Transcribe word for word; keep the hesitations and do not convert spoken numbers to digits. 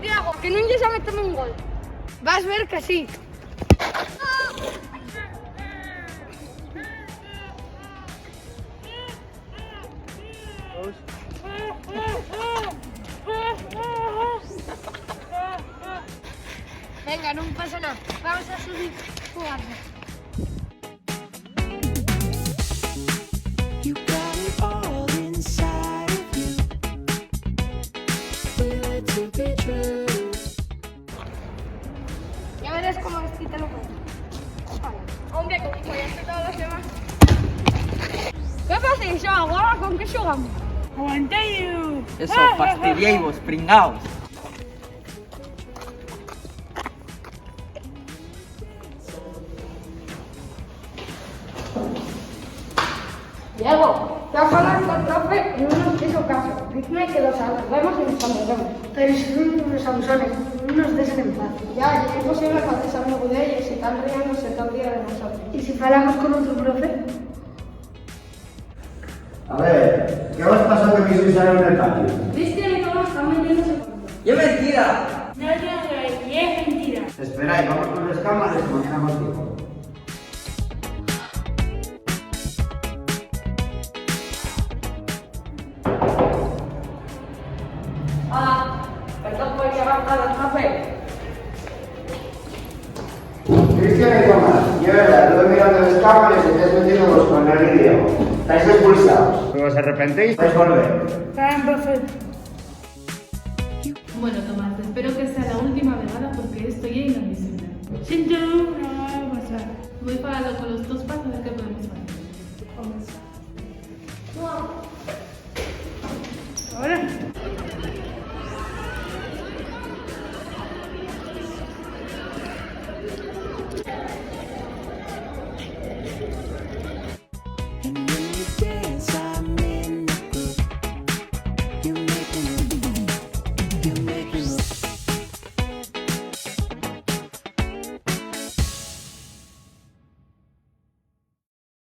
Diego, que nun yes a meteme un gol. Vas ver que sí. Venga, nun pasa nada. Vamos a seguir jugando. You got it all inside of you. Feel it to be true. Ya verás cómo este te lo cuento. Hombre, como fallaste todos los demás. ¿Qué pasa, Isao? ¿Agora con qué xugamos? Aguantayu. Eso, fastidiaivos, pringaos. Diego, ta falando, profe, nun nos fixo caso. Dizme que los arreglemos y nos cambiaremos. Pero si son unos abusones, nun nos dexen en paz. Ya, ye imposible facerse amigu d'ellos si tán riéndose tol día de nosotros. ¿Y si falamos con otru profe? A ver, ¿qué os pasó que visteis a León nel patiu? Cristian y Tomás tán metiéndose con... ¡Ye mentira! No, no, no, ye mentira. Esperai, vamos con les cámares, mañana contigo. Hola, perdón por llegar tarde al café. Cristian y Tomás, ye verdá, estuve mirando les cámares y estáis metiéndoos con León y Diego. Estáis expulsaos. Si os arrepentís, vais volver. Bueno, Tomás, espero que sea la última vegada porque esto ye inadmisible. Siéntolo, no va a pasar. Voi falalo con los tos padres.